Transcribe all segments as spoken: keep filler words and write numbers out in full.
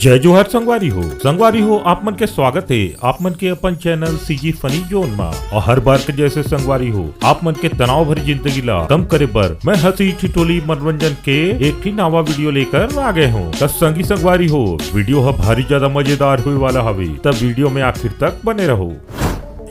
जय जोहार संगवारी हो। संगवारी हो, आप मन के स्वागत हे आप मन के अपन चैनल सीजी फनी जोन मा। और हर बार के जैसे संगवारी हो, आप मन के तनाव भरी जिंदगी ला कम करे बर मैं हंसी ठिठोली मनोरंजन के एक ठी नवा वीडियो लेकर आ गए हूँ। त संगी संगवारी हो, वीडियो ह भारी ज्यादा मजेदार होए वाला हवे, त वीडियो में आखिर तक बने रहो।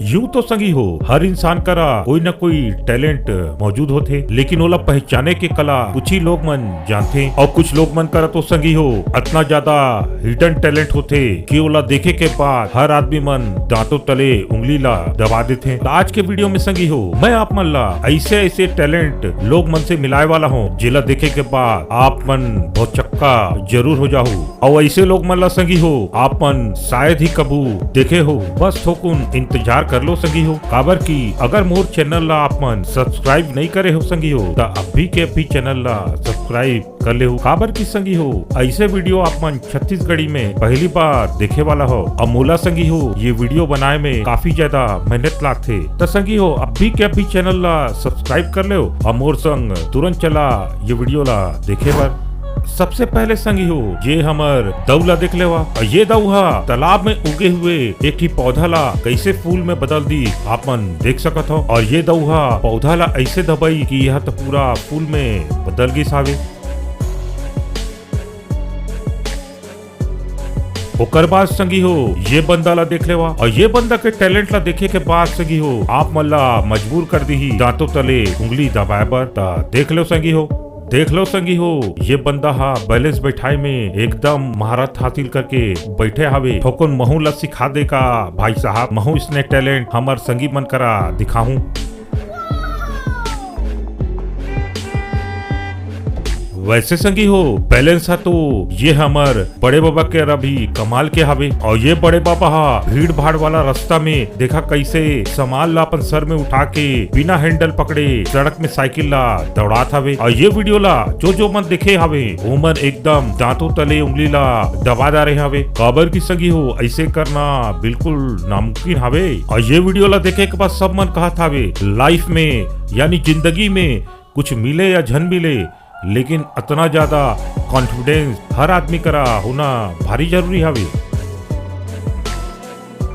यूं तो संगी हो, हर इंसान करा कोई न कोई टैलेंट मौजूद होथे, लेकिन ओला पहचाने के कला कुछ ही लोग मन जानथे। और कुछ लोग मन करा तो संगी हो, अतना ज्यादा हिडन टैलेंट होथे कि ओला देखे के बाद हर आदमी मन दांतों तले उंगली ला दबा देथे। त आज के वीडियो में संगी हो, मैं आप मन ला ऐसे ऐसे टैलेंट लोग मन से मिलाए वाला हूँ, जेला देखे के बाद आप मन बहुत चक्का जरूर हो जाहू। और ऐसे लोग मन ला संगी हो, आप मन शायद ही कभू देखे हो। बस थोकुन इंतजार कर लो संगी हो, काबर कि अगर मोर चैनल ला आप मन सब्सक्राइब नहीं करे हो संगी हो, त अभी के अभी चैनल ला सब्सक्राइब कर ले हो, काबर कि संगी हो, ऐसे वीडियो आप मन छत्तीसगढ़ी में पहली बार देखे वाला हो। और मोला संगी हो, ये वीडियो बनाए में काफी ज्यादा मेहनत लागथे। त संगी हो, अभी के अभी चैनल ला सब्सक्राइब कर ले हो और मोर संग तुरंत चला ये वीडियो ला देखे बर। सबसे पहले संगी हो, ये हमर दऊ ला देख लेवा। और ये दऊ हा तालाब में उगे हुए एक ठी पौधा ला कैसे फूल में बदल दी, आप मन देख सकत हो। और ये दऊ हा पौधा ला ऐसे दबाई कि यह तो पूरा फूल में बदल गिस हावे। ओकर बाद संगी हो, ये बंदा ला देख लेवा। और ये बंदा के टैलेंट ला देखे के बाद संगी हो, आप मन ला मजबूर कर दी ही दांतों तले उंगली दबाए बर। त देख लो संगी हो, देख लो संगी हो, ये बंदा हा बैलेंस बैठाई में एकदम महारत हासिल करके बैठे हवे। थोकुन महू ला सिखा दे का भाई साहब, महू इसने टैलेंट हमर संगी मन करा दिखाहूं। वैसे संगी हो, बैलेंस हा तो ये हमर बड़े बाबा के अभी कमाल के हवे। और ये बड़े बाबा हा भीड़ भाड़ वाला रास्ता में देखा कैसे सामान ला अपन सर में उठा के बिना हैंडल पकड़े सड़क में साइकिल ला दौड़ात हवे। और ये वीडियो ला जो जो मन देखे हवे, वो मन एकदम दांतों तले उंगली ला दबा डारे हवे। काबर की संगी हो, ऐसे करना बिल्कुल नामुमकिन हवे। और ये वीडियो ला देखे के बाद सब मन कहत हवे, लाइफ में यानी जिंदगी में कुछ मिले या झन मिले, लेकिन अतना ज्यादा कॉन्फिडेंस हर आदमी करा होना भारी जरूरी हवे।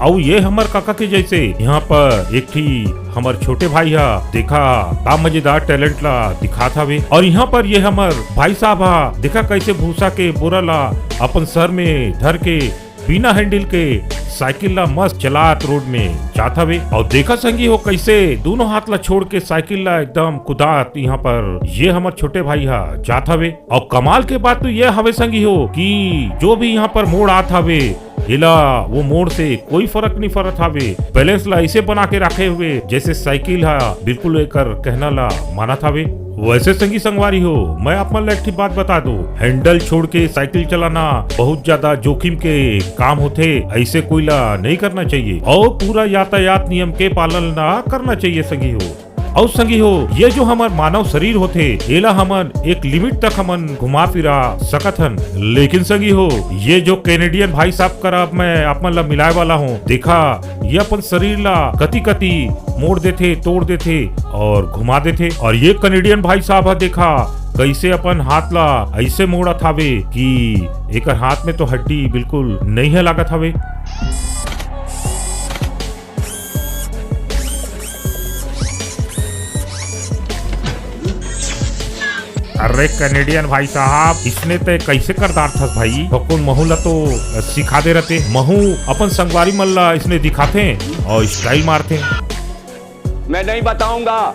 अउ ये हमर काका के जैसे यहाँ पर एक ठी हमर छोटे भाई हा देखा का मजेदार टैलेंट ला दिखात हवे। और यहाँ पर ये हमर भाई साहब हा देखा कैसे भूसा के बोरा ला अपन सर में धर के बिना हैंडल के साइकिल ला मस्त चलात रोड में जात हवे। और देखा संगी हो कैसे दोनों हाथ ला छोड़ के साइकिल ला एकदम कुदात यहाँ पर ये हमर छोटे भाई हा जात हवे। और कमाल के बात तो ये हवे संगी हो कि जो भी यहाँ पर मोड़ आत हवे, एला वो मोड़ से कोई फर्क नहीं पड़त हवे। बैलेंस ला ऐसे बना के रखे हुए जैसे साइकिल हा बिल्कुल एकर कहना ला मानत हवे। वैसे संगी संगवारी हो, मैं आप मन ला एक ठे बात बता दूं, हैंडल छोड़ के साइकिल चलाना बहुत ज्यादा जोखिम के काम होथे, ऐसे कोई ला नहीं करना चाहिए और पूरा यातायात नियम के पालन ना करना चाहिए संगी हो। अउ संगी हो, ये जो हमर मानव शरीर होथे, एला हमन एक लिमिट तक हमन घुमा फिरा सकत हन। लेकिन संगी हो, ये जो कैनेडियन भाई साहब करा अब मैं आप मन ला मिलाए वाला हूँ, देखा, ये अपन शरीर ला कति-कति मोड़ देथे, तोड़ देथे और घुमा देथे। और ये कैनेडियन भाई साहब ह देखा, कैसे अपन हाथ ला ऐसे मोड़त हावे कि एकर हाथ में तो हड्डी बिल्कुल नहीं है लागत हावे। अरे कैनेडियन भाई साहब, इसने तय कैसे कर डारथस भाई? थोकुन महू ला तो सिखा दे रहते। महू अपन संगवारी मन ला इसने दिखाथे और स्टाइल मारथे। मैं नहीं बताऊंगा।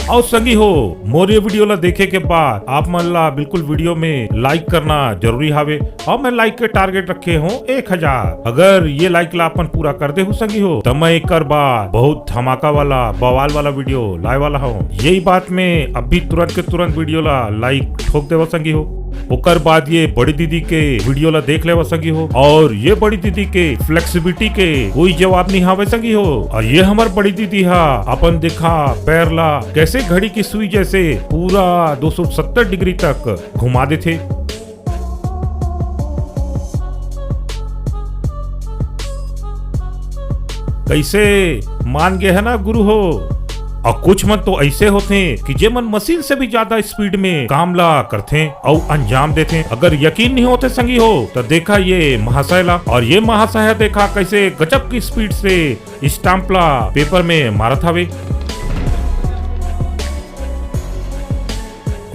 और संगी हो, मोर ये वीडियो ला देखे के बाद आप मन ला बिल्कुल वीडियो में लाइक करना जरूरी हावे। और मैं लाइक के टारगेट रखे हूँ एक हजार। अगर ये लाइक ला अपन पूरा कर दे हो संगी हो, त मैं एकर बाद बहुत धमाका वाला, बवाल वाला वीडियो लाए वाला हूँ। यही बात में अभी तुरंत के तुरंत वीडियो ला लाइक ठोक देवा संगी हो। ओकर बाद ये बड़ी दीदी के वीडियो ला देख लेवा संगी हो। और ये बड़ी दीदी के फ्लेक्सिबिलिटी के कोई जवाब नहीं हावे संगी हो। और ये हमर बड़ी दीदी हा अपन देखा पैर ला कैसे घड़ी की सुई जैसे पूरा दो सौ सत्तर डिग्री तक घुमा देथे। कैसे मान गे है ना गुरु हो? अउ कुछ मन तो ऐसे होथे कि जे मन मशीन से भी ज्यादा स्पीड में काम ला करथे अउ अंजाम देथे। अगर यकीन नहीं होथे संगी हो, तो देखा ये महाशय ला। और ये महाशय देखा कैसे गजब की स्पीड से स्टाम्प ला पेपर में मारत हवे।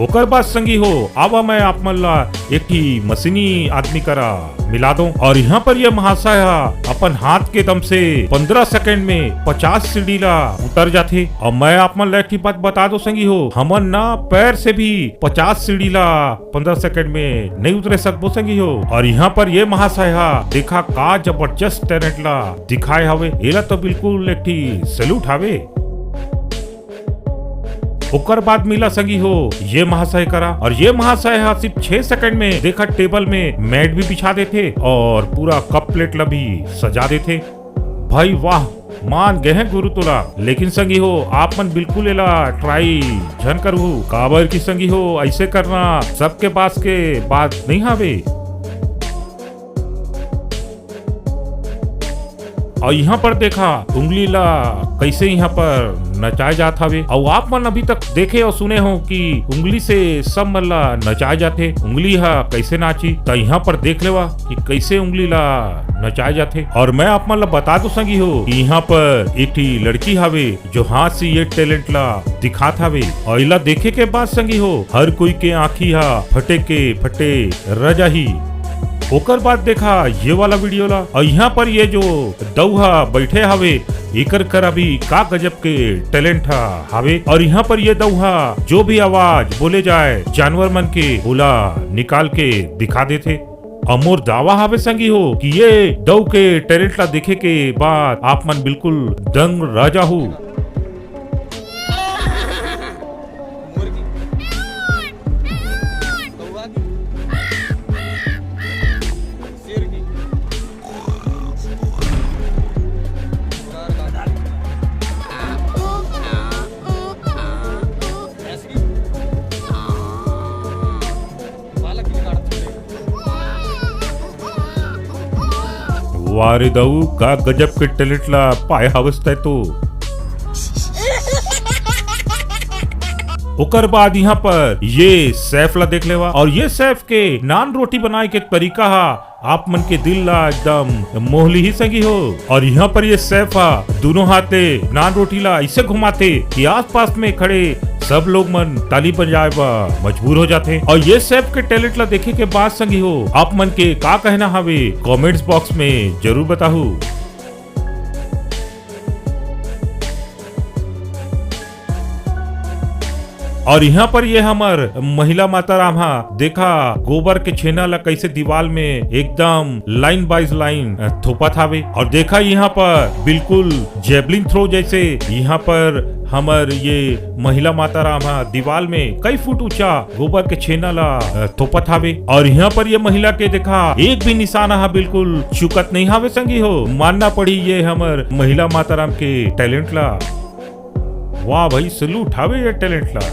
ओकर बाद संगी हो, आवा मैं आप मन ला एक ठी मशीनी आदमी करा मिला दो। और यहाँ पर ये महाशय हा अपन हाथ के दम से पंद्रह सेकंड में पचास सीढ़ी ला उतर जाथे। और मैं आप मन ला एक ठी बात बता दो संगी हो, हमन ना पैर से भी पचास सीढ़ी ला पंद्रह सेकंड में नहीं उतरे सकबो संगी हो। और यहाँ पर ये महाशय हा देखा का जबरदस्त टैलेंट ला दिखाए हवे, एला तो बिल्कुल एक ठी सैल्यूट हवे। ओकर बाद मिला संगी हो ये महाशय करा, और ये महाशय हा सिर्फ छह सेकंड में देखा टेबल में मैट भी बिछा देथे और पूरा कप प्लेट ला भी सजा देथे। भाई वाह, मान गए हैं गुरु तोला। लेकिन संगी हो, आप मन बिल्कुल एला ट्राई झन करहू, काबर की संगी हो ऐसे करना सबके पास के बात नहीं हावे। और यहाँ पर देखा उंगली ला कैसे यहाँ पर नचाए जात हवे। और आप मन अभी तक देखे और सुने हो कि उंगली से सब मन ला नचाए जाथे, उंगली हा कैसे नाची। त यहाँ पर देख लेवा कि कैसे उंगली ला नचाए जाथे। और मैं आप मन ला बता दो संगी हो कि यहाँ पर एक ठी लड़की हवे, जो हाथ से ये टैलेंट ला दिखात हवे। और इला देखे के बाद संगी हो, हर कोई के आँखी हा फटे के फटे रह जाही। ओकर बाद देखा ये वाला वीडियो ला, और यहाँ पर ये जो दऊ हा बैठे हवे, एकर करा भी का गजब के टैलेंट हा हवे। और यहाँ पर ये दऊ हा जो भी आवाज बोले जाए जानवर मन के, ओला निकाल के दिखा देथे। अउ मोर दावा हावे संगी हो कि ये दऊ के टैलेंट ला देखे के बाद आप मन बिल्कुल दंग रह जाहू। वाह रे दाऊ, का गजब के टैलेंट ला पाए हवस तै तो। ओकर बाद यहाँ पर ये शेफ ला देख लेवा, और ये शेफ के नान रोटी बनाए के तरीका हा आप मन के दिल ला एकदम मोह लिही संगी हो। और यहाँ पर ये शेफ हा दोनों हाथे नान रोटी ला ऐसे घुमाथे कि आसपास में खड़े सब लोग मन ताली बजाए बर मजबूर हो जाथे। और ये शेफ के टैलेंट ला देखे के बाद संगी हो, आप मन के का कहना हवे, कमेंट्स बॉक्स में जरूर बताहू। और यहाँ पर ये हमर महिला माता राम हा देखा गोबर के छेना ला कैसे दीवाल में एकदम लाइन बाय लाइन थोपत हावे। और देखा यहाँ पर बिल्कुल जेवलिन थ्रो जैसे यहाँ पर हमर ये महिला माता राम हा दीवाल में कई फुट ऊंचा गोबर के छेना ला, अ, थोपत हावे। और यहाँ पर ये महिला के देखा एक भी निशाना हा बिल्कुल चुकत नहीं हावे संगी हो। मानना पड़ी ये हमर महिला माता राम के टैलेंट ला। वाह भाई, सैल्यूट हावे ये टैलेंट ला।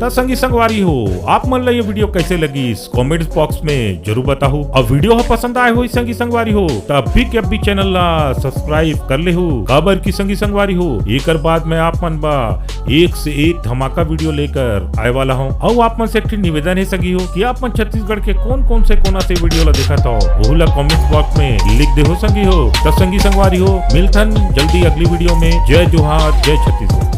त संगी संगवारी हो, आप मन ला ये वीडियो कैसे लगिस, कमेंट्स बॉक्स में जरूर बताहू। और वीडियो ह पसंद आए होही संगी संगवारी हो, त अभी के अभी चैनल ला सब्सक्राइब कर लेहू, काबर की संगी संगवारी हो, एकर बाद मैं आप मन बा एक से एक धमाका वीडियो लेकर आए वाला हूँ। अउ आप मन से एक ठे निवेदन है संगी हो कि आप मन छत्तीसगढ़ के कौन कौन से कोना से वीडियो ला देखत हो, वहू ला कमेंट्स बॉक्स में लिख देहू संगी हो। त संगी संगवारी हो, मिलथन जल्दी अगली वीडियो में। जय जोहार, जय छत्तीसगढ़।